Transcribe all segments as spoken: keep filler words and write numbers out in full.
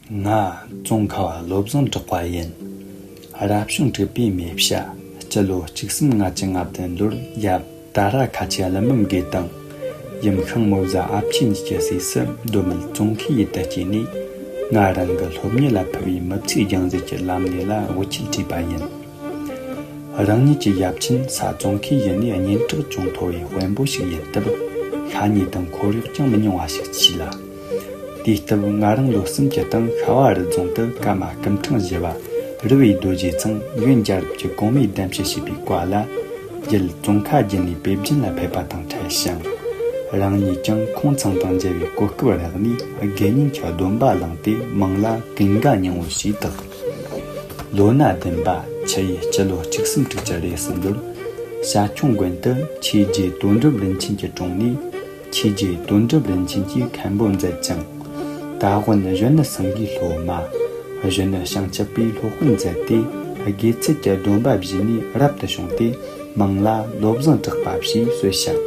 ང་ཙོང་ཁ་བ་བློ་བཟང་གྲགས་པ་ཡིན། རབ་བྱུང་དྲུག་པའི་མེ་བྱ། སྤྱི་ལོ་གཅིག་གསུམ་ལྔ་བཅུ་ང་བདུན་ལོར་ཡབ་ད་ར་ཁ་ཆེ་ཀླུ་འབུམ་དགེ་དང་། ཡུམ་ཤིང་མོ་བཟའ་ཨ་ཕྱི་གཉིས་ཀྱི་སྲས་སུ་མདོ་སྨད་ཙོང་ཁའི་ཡུལ་དུ་སྐྱེས་ནས། ང་རང་གི་སློབ་གཉེར་ལ་ཕུལ་བའི་མི་ཚེའི་རྒྱང་མཛེས་ཀྱི་ལམ་ལས་ལ་བོད་ཆས་བྲིས་པ་ཡིན། རང་ཉིད་ཀྱི་ཡབ་ཆེན་ས་ཙོང་ཁའི་ཡུལ་ནས་སྙན་གྲགས་ཅུང་མཐོ་བའི་དཔོན་པོ་ཞིག་ཡིན་སྟབས། ཤ་ཉེ་དང་ཁོར་ཡུག་ཀྱང་མི་ཉུང་བ་ཞིག་མཆིས་ལ། དེའི་སྟབས་ང་རང་ལོ་གསུམ་གྱི་སྟེང་ཤ་བ་རི་རྫོང་དུ་ཀརྨ་སྐུ་ཕྲེང་བཞི་བ་རི་བོའི་རྡོ་རྗེ་ཚང་ཡོན་རྒྱལ་རབས་ཀྱི་གོང་མའི་གདན་ཞུ་བྱས་པའི་བཀའ་ལ། རྒྱུད་ཙོང་ཁ་བརྒྱུད་ནས་པེ་ཅིན་ལ་ཕེབས་པ་དང་འཕྲད་ཞིང་། རང་ཉིད་ཀྱང་ཁོང་ཚང་དང་མཇལ་བའི་གོ་སྐབས་རག་ནས། དགེ་བསྙེན་གྱི་སྡོམ་པ་བླངས་ཏེ། མིང་ལ་ཀུན་དགའ་སྙིང་པོ་ཞེས་བཏགས། ལོ་ན་བདུན་པ་ཆུ་ཡོས་སྤྱི་ལོ་གཅིག་གསུམ་དྲུག་ཅུ་རེ་གསུམ་ལོར། བྱ་ཁྱུང་དགོན་དུ་ཆོས་རྗེ་དོན་གྲུབ་རིན་ཆེན་གྱི་དྲུང་ནས། ཆོས་རྗེ་དོན་གྲུབ་རིན་ཆེན་གྱིས་མཁན་པོ་མཛད་ཅིང་། ད་དབོན་གཞོན་ནུ་སེང་གེའི་སློབ་མ། གཞོན་ནུ་བྱང་ཆུབ་པའི་སློབ་དཔོན་མཛད་དེ། དགེ་ཚུལ་གྱི་སྡོམ་པ་བཞེས་ནས་རབ་ཏུ་བྱུང་སྟེ། མིང་ལ་བློ་བཟང་གྲགས་པ་ཞེས་གསོལ་ཞིང་།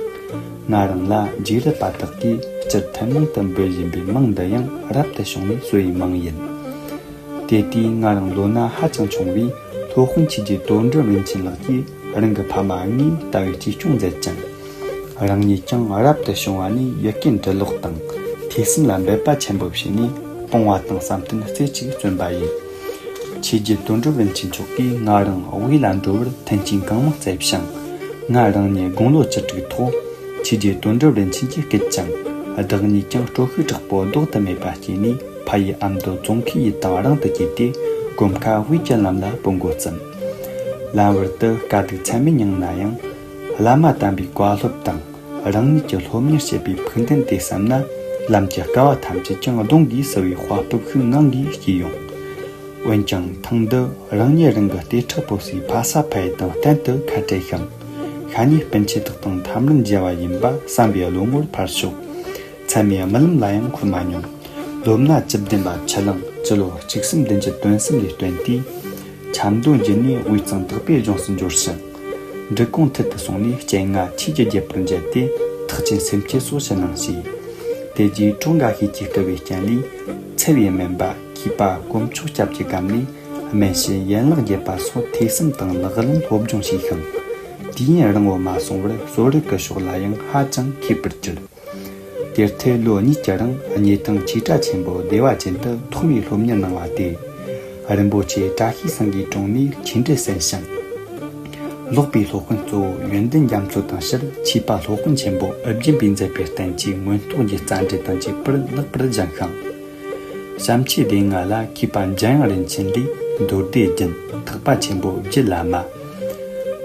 ང་རང་ལ་རྗེ་རུ་པ་དག་གིས་སྤྱིར་ཐུན་མོང་དུ་འབོད་བཞིན་པའི་མིང་འདི་ཡང་རབ་ཏུ་བྱུང་ནས་གསོལ་བའི་མིང་ཡིན། དེ་དུས་ང་རང་ལོ་ན་ཧ་ཅང་ཆུང་བས། སློབ་དཔོན་ཆོས་རྗེ་དོན་གྲུབ་རིན་ཆེན་ལགས་ཀྱིས་རང་གི་ཕ་མ་དངོས་ལྟ་བུའི་གཅེས་སྐྱོང་མཛད་ཅིང་། རང་ཉིད་ཀྱང་རབ་ཏུ་བྱུང་བ་ནས་ཡི་གེ་འབྲི་ཀློག་དང་ཐོས་བསམ་ལ་འབད་པ་ཆེན་པོ་བྱས་ནས། སྤོང་བ་དང་བསམ་གཏན་རྩེ་གཅིག་བརྩོན་པ་ཡིན། ཆོས་རྗེ་དོན་གྲུབ་རིན་ཆེན་མཆོག་གིས་ང་རང་དབུས་ལ་འགྲོ་བར་མཐུན་རྐྱེན་གང་མང་བསྩལ་ཞིང་། ང་རང་ཉིད་དགུང་ལོ་བཅུ་དྲུག་ཐོག་ཆོས་རྗེ་དོན་གྲུབ་རིན་ཆེན་གྱིས་བསྐུལ་ཅིང་། བདག་ཉིད་ཀྱང་སྤྲོ་ཤུགས་དྲག་པོ་ལྡོག་ཏུ་མེད་པ་སྐྱེས་ནས། ཕ་ཡུལ་ཨ་མདོ་ཙོང་ཁའི་ཡུལ་དང་རང་དུ་གྱེས་ཏེ། གོམ་ཁ་དབུས་ཀྱི་ལམ་ལ་སྤོ་འགོ་བརྩམས། ལམ་བར་དུ་དཀའ་སྡུག་ཚད་མེད་མྱངས་ན་ཡང་། བླ་མ་དམ་པའི་བཀའ་སློབ་དང་། རང་ཉིད་ཀྱི་སློབ་གཉེར་བྱེད་པའི་ཕུགས་འདུན་དེ་བསམ་ན། ལམ་གྱི་དཀའ་བ་ཐམས་ཅད་ཀྱང་གདོང་གིས་བསུ་བའི་དཔའ་སྤོབས་ཤིག་ངང་གིས་སྐྱེས་ཡོང་། འོན་ཀྱང་ཐེངས་འདི་རང་ཉིད་རང་གི་ལྟེ་ཁྲག་པོ་སའི་ཕ་ས་ཕ་ཡུལ་དང་གཏན་དུ་ཁ་བྲལ་ཞིང་། ཤ་ཉེ་སྤུན་མཆེད་དག་དང་ཐམ་རིམ་མཇལ་བ་ཡིན་པ་བསམ་པའི་བློ་ངོར་འཕར་ཤོག་ཚད་མའི་རྨི་ལམ་ལ་ཡང་འཁོར་མ་མྱོང་། ལོ་ན་བཅུ་བདུན་པ་ཆུ་གླང་སྤྱི་ལོ་གཅིག་གསུམ་བདུན་ཅུ་དོན་གསུམ་ལོའི་སྟོན་དུས། ཆབ་མདོ་བརྒྱུད་ནས་དབུས་གཙང་དག་པའི་ལྗོངས་སུ་འབྱོར་ཞིང་། འབྲི་གུང་མཐིལ་དུ་སོང་ནས་སྤྱན་སྔ་ཆོས་ཀྱི་རྒྱལ་པོར་མཇལ་ཏེ། ཐེག་ཆེན་སེམས་བསྐྱེད་སོགས་ཞུ་གནང་བྱས། དེ་རྗེས་གྲོགས་འགའ་ཤས་ཀྱིས་བསྐུལ་བའི་རྐྱེན་ལས། ཚེ་བའི་སྨན་པ་མཁས་པ་དཀོན་མཆོག་སྐྱབས་ཀྱི་བཀའ་ནས། སྨན་ཞུ་ཡན་ལག་བརྒྱད་པ་སོགས་ཐོས་བསམ་དང་ལག་ལེན་སློབ་སྦྱོང་བྱས་ཤིང་། དུས་ཡུན་རིང་བོ་མ་སོང་བར་གསོ་རིག་གི་ཕྱོགས་ལ་ཡང་ཧ་ཅང་མཁས་པར་གྱུར། དེར་ཐད་ལོ་གཉིས་ཀྱི་རིང་སྙེ་ཐང་ཆོས་གྲྭ་ཆེན་པོ་བདེ་བ་ཅན་དུ་ཐོག་མའི་སློབ་གཉེར་གནང་བ་སྟེ། རིན་པོ་ཆེ་བཀྲ་ཤིས་སེང་གེའི་དྲུང་ནས་ཆོས་འབྲེལ་གསན་ཞིང་། ལོག་པའི་སློབ་དཔོན་གཙོ་བོ་ཡོན་ཏན་རྒྱ་མཚོ་དང་ཕྱིར་མཁས་པ་སློབ་དཔོན་ཆེན་པོ་ཨུ་རྒྱན་པས་མཛད་པའི་བསྟན་བཅོས་མངོན་རྟོགས་ཀྱི་རྩ་འགྲེལ་དང་བཅས་པར་ལེགས་པར་སྦྱངས་ཤིང་། བྱམས་ཆོས་སྡེ་ལྔ་ལ་མཁས་པ་འཇམ་དབྱངས་རིན་ཆེན་ལས་མདོ་སྡེ་རྒྱན། ཐེག་པ་ཆེན་པོ་རྒྱུད་བླ་མ།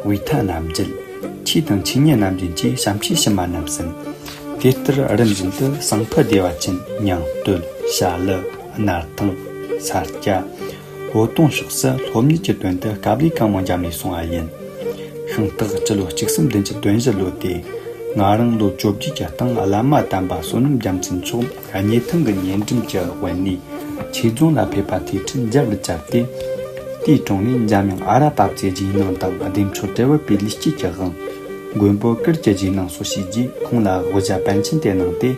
བཻ་ཐ་རྣམ་འབྱེད། ཆོས་དང་ཆོས་ཉིད་རྣམ་འབྱེད་བཅས་བྱམས་ཆོས་ཕྱི་མ་རྣམས་ཟིན། དེ་ལྟར་རིམ་བཞིན་དུ་གསང་ཕུ་བདེ་བ་ཅན། ཉང་སྟོད། བྱ་ཀླུ། སྣར་ཐང་། ས་སྐྱ། འོ་དོང་ཕྱོགས་སུ་སློབ་གཉེར་གྱི་དོན་དུ་དཀའ་ལས་གང་མང་བརྒྱབ་ནས་སོང་བ་ཡིན། ཤིང་སྟག་སྤྱི་ལོ་གཅིག་གསུམ་བདུན་ཅུ་དོན་བཞི་ལོ་སྟེ། ང་རང་ལོ་བཅོ་བརྒྱད་ཀྱི་སྟེང་བླ་མ་དམ་པ་བསོད་ནམས་རྒྱལ་མཚན་མཆོག་སྙེ་ཐང་གི་ཉེ་འགྲམ་གྱི་དབེན་གནས་ཆོས་རྫོང་ལ་ཕེབས་པ་ཐོས་འཕྲིན་མཇལ་བར་བཅར་ཏེ། དེའི་དྲུང་ནས་འཇམ་དབྱངས་ཨ་ར་པ་ཙའི་རྗེས་གནང་དང་བདེ་མཆོག་དྲིལ་བུ་པའི་ལུས་སྐྱེས་ཀྱི་དབང་། མགོན་པོ་གུར་གྱི་རྗེས་གནང་སོགས་ཞུས་རྗེས། ཁོང་ལ་དབུ་ཞྭ་པཎ་ཆེན་དེ་གནང་སྟེ།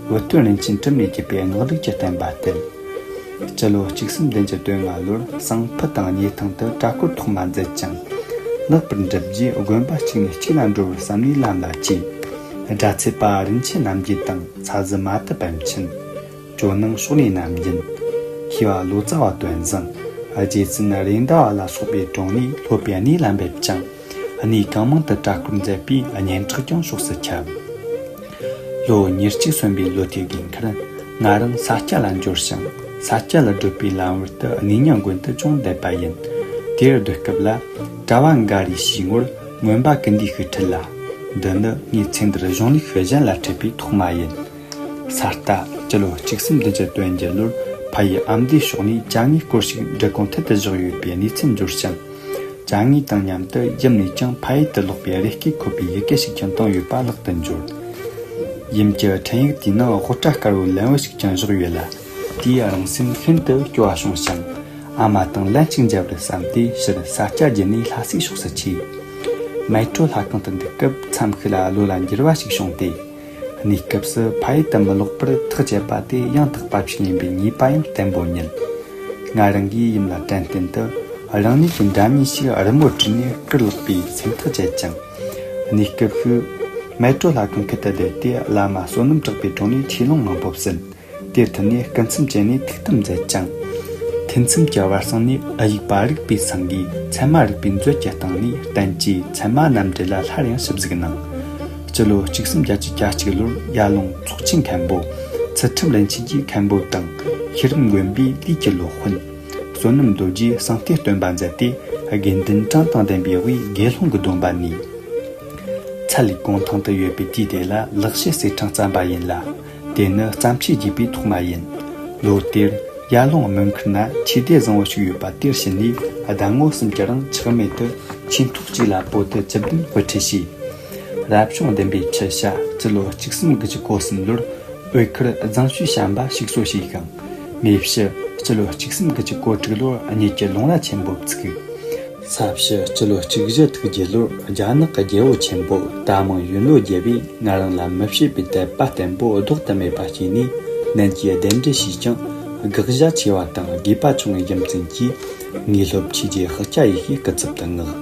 བུ་སྟོན་རིན་ཆེན་གྲུབ་ནས་བརྒྱུད་པའི་སྔགས་སྒྲིག་གི་བསྟན་པ་བསྟན། སྤྱི་ལོ་གཅིག་གསུམ་བདུན་ཅུ་དོན་ལྔ་ལོར་གསང་ཕུ་དང་སྙེ་ཐང་དུ་གྲྭ་སྐོར་ཐོག་མ་མཛད་ཅིང་། ལེགས་པར་འགྲུབ་རྗེས་དགོན་པ་གཅིག་ནས་གཅིག་ལ་འགྲོ་བར་བསམ་ནས་ལམ་ལ་ཆས། སྒྲ་ཚད་པ་རིན་ཆེན་རྣམ་རྒྱལ་དང་། ཚ་ཟུར་མ་དི་པཎ་ཆེན། ཇོ་ནང་ཕྱོགས་ལས་རྣམ་རྒྱལ། མཁས་པ་ལོ་ཙཱ་བ་དོན་བཟང་། རྗེ་བཙུན་རེད་མདའ་བ་ལ་སོགས་པའི་དྲུང་ནས་སློབ་པའི་གནས་ལ་འབེབས་ཅིང་། གནས་གང་མང་དུ་གྲྭ་སྐོར་མཛད་པའི་སྙན་གྲགས་ཀྱང་ཕྱོགས་སུ་ཁྱབ། ལོ་ཉེར་གཅིག་སོན་པའི་ལོ་དེའི་དགུན་ཁར་ང་རང་ས་སྐྱ་ལ་འབྱོར་ཞིང་། ས་སྐྱ་ལ་བགྲོད་པའི་ལམ་བར་དུ་གནས་མྱང་དགོན་དུ་ཅུང་བསྡད་པ་ཡིན། དེར་སྡོད་སྐབས་ལ་གྲྭ་བ་འགའ་རེས་ཞུས་ངོར་མངོན་པ་ཀུན་འདུས་ཤིག་ཁྲིད་ལ། འདི་ནི་ངས་ཚེ་འདིར་གཞུང་ལུགས་ཤིག་གཞན་ལ་ཁྲིད་པའི་ཐོག་མ་ཡིན། ས་རྟ་སྤྱི་ལོ་གཅིག་གསུམ་བདུན་ཅུ་དོན་བརྒྱད་ལོར་ཕ་ཡུལ་ཨ་མདོའི་ཕྱོགས་ནས་ཅ་དངོས་སྐོར་ཞིག་འབྲི་གུང་མཐིལ་དུ་བཞག་ཡོད་པའི་གནས་ཚུལ་འབྱོར་ཞིང་། ཅ་དངོས་དང་མཉམ་དུ་ཡུམ་ནས་ཀྱང་ཕ་ཡུལ་དུ་ལོག་པའི་རེ་སྐུལ་འཁོད་པའི་ཡི་གེ་ཞིག་ཀྱང་བཏང་ཡོད་པ་ལག་ཏུ་འབྱོར། ཡུམ་གྱི་འཕྲིན་ཡིག་དེའི་ནང་དབུ་སྐྲ་དཀར་བོའི་ལན་བུ་ཞིག་ཀྱང་བཞག་ཡོད་ལ། དེས་རང་སེམས་ཤིན་ཏུ་སྐྱོ་བ་བྱུང་ཞིང་། ཨ་མ་དང་ལན་གཅིག་མཇལ་བར་བསམ་སྟེ་ཕྱིར་ས་སྐྱ་བརྒྱུད་ནས་ལྷ་སའི་ཕྱོགས་སུ་ཆས། མལ་གྲོ་ལྷ་ཁང་དུ་འདུག་སྐབས་མཚམས་ཤིག་ལ་བློ་ལ་འགྱུར་བ་ཞིག་བྱུང་སྟེ། གནས་སྐབས་སུ་ཕ་ཡུལ་དུ་མི་ལོག་པར་ཐག་བཅད་པ་དེ་ཡང་དག་པ་ཞིག་ཡིན་པའི་ངེས་པ་ཡང་བརྟན་པོ་རྙེད། ང་རང་གིས་ཡུམ་ལ་དྲན་རྟེན་དུ་རང་ཉིད་ཀྱི་འདྲ་མིན་ཞིག་རི་མོར་བྲིས་ནས་བསྐུར་ལགས་པའི་སེམས་ཐག་བཅད་ཅིང་། གནས་སྐབས་ཤིག་མལ་གྲོ་ལྷ་ཁང་ཁུལ་དུ་བསྡད་དེ་བླ་མ་བསོད་ནམས་གྲགས་པའི་དྲུང་ནས་ཆོས་ལུང་མང་པོ་གསན། དེར་མཐུད་ནས་སྐུ་མཚམས་བཅད་ནས་ཐུགས་དམ་མཛད་ཅིང་། ཐུན་མཚམས་ཀྱི་བར་གསེང་ནས་དབྱུག་པ་རིག་པའི་སེང་གེས་ཚད་མ་རིག་པའི་མཛོད་ཀྱི་སྟེང་ནས་བསྟན་བཅོས་ཚད་མ་རྣམ་འགྲེལ་ལ་སླར་ཡང་ཞིབ་གཟིགས་གནང་། སྤྱི་ལོ་གཅིག་གསུམ་བརྒྱད་ཅུ་གྱ་གཅིག་ལོར་ཡར་ཀླུང་ཚོགས་ཆེན་མཁན་པོ། ཚུལ་ཁྲིམས་རིན་ཆེན་གྱི་མཁན་པོ་དང་ཤེས་རབ་མགོན་པོའི་ལུས་ཀྱི་སློབ་དཔོན། བསོད་ནམས་རྡོ་རྗེས་གསང་སྟེ་སྟོན་པ་མཛད་དེ། དགེ་འདུན་གྲངས་དང་ལྡན་པའི་དབུས་དགེ་སློང་གི་སྡོམ་པ་ནས། ཚལ་ལས་གུང་ཐང་དུ་ཡོད་པའི་དུས་དེ་ལ་ལེགས་བཤད་གསེར་ཕྲེང་བརྩམས་པ་ཡིན་ལ། དེ་ནི་བརྩམས་ཆོས་རྒྱས་པའི་ཐོག་མ་ཡིན། ལོ་དེར་ཡར་ཀླུང་སྨོན་ཁུལ་ན་ཆོས་སྡེ་བཟང་བོ་ཞིག་ཡོད་པ་དེར་ཕྱིན་ནས་ཟླ་ངོ་གསུམ་གྱི་རིང་ཆག་མེད་དུ་ཆོས་ཐོག་གཅིག་ལ་བོད་དུ་བཅུ་བདུན་དཔེ་ཁྲིད་བྱས། རབ་བྱུང་བདུན་པའི་ཆུ་བྱ་སྤྱི་ལོ་གཅིག་གསུམ་དགུ་བཅུ་གོ་གསུམ་ལོར་བོད་ཁུལ་རྫིང་ཤོད་བྱམས་པ་ཞིག་གསོ་བྱས་ཤིང་། མེ་ཕྱི་སྤྱི་ལོ་གཅིག་གསུམ་དགུ་བཅུ་གོ་དྲུག་ལོར་གཉལ་གྱི་ལུང་ར་ཆེན་པོ་བཙུགས། ས་ཕྱི་སྤྱི་ལོ་གཅིག་བཞི་ཐུག་བརྒྱད་ལོར་རྒྱ་ནག་གི་རྒྱལ་པོ་ཆེན་པོ་ཏཱ་མང་ཡོན་ལོ་རྒྱལ་པོས་ང་རང་ལ་མི་བྱེད་པའི་དད་པ་བརྟན་པོ་ལྡོག་ཏུ་མེད་པ་སྐྱེས་ནས་ནན་གྱིས་གདན་འདྲེན་བྱས་ཀྱང་། དགག་བྱ་ཆེ་བ་དང་དགོས་པ་ཆུང་བའི་རྒྱུ་མཚན་གྱིས་ངའི་སློབ་ཆོས་ཀྱི་ཤཱཀྱ་ཡེ་ཤེས་སྐུ་ཚབ་ཏུ་མངགས།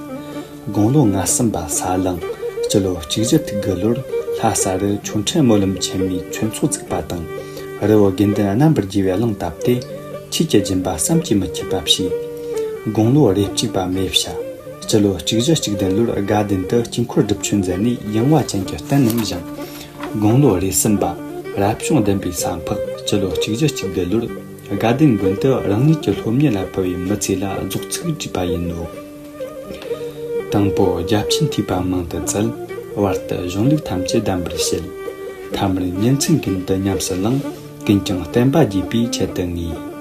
དགུང་ལོ་ང་གསུམ་པ་ས་གླང་སྤྱི་ལོ་གཅིག་བཞི་ཐུག་དགུ་ལོར་ལྷ་ས་རུ་ཆོས་ཁྲིད་སྨོན་ལམ་ཆེན་མོའི་ཆོས་ཚོགས་བཙུགས་པ་དང་། རི་བོ་དགེ་འདུན་རྣམ་པར་རྒྱལ་བའི་གླིང་བཏབ་སྟེ་ཆོས་ཀྱི་སྦྱིན་པ་བསམ་གྱིས་མི་ཁྱབ་པ་བྱས། དགུང་ལོ་རེ་གཅིག་པ་མེ་བྱ་སྤྱི་ལོ་གཅིག་བཞི་གཅིག་བདུན་ལོར་དགའ་ལྡན་དུ་དཀྱིལ་འཁོར་སྒྲུབ་མཆོད་མཛད་ནས་ཡངས་པ་ཅན་གྱི་རྟེན་རྣམས་བཞེངས། དགུང་ལོ་རེ་གསུམ་པ་རབ་བྱུང་བདུན་པའི་ས་ཕག་སྤྱི་ལོ་གཅིག་བཞི་གཅིག་བདུན་ལོར་དགའ་ལྡན་དགོན་དུ་རང་ཉིད་ཀྱི་སློབ་གཉེར་ལ་ཕུལ་བའི་མི་ཚེ་ལ་རྫོགས་ཚིག་བྲིས་པ་ཡིན་ནོ། དང་པོ་རྒྱ་ཆེན་ཐོས་པ་མང་དུ་བཙལ། བར་དུ་གཞུང་ལུགས་ཐམས་ཅད་གདམས་པར་བྱེད། ཐ་མར་ཉིན་མཚན་ཀུན་ཏུ་ཉམས་སུ་བླངས། ཀུན་ཀྱང་བསྟན་པ་རྒྱས་པའི་ཆེད་དུ་ངེས།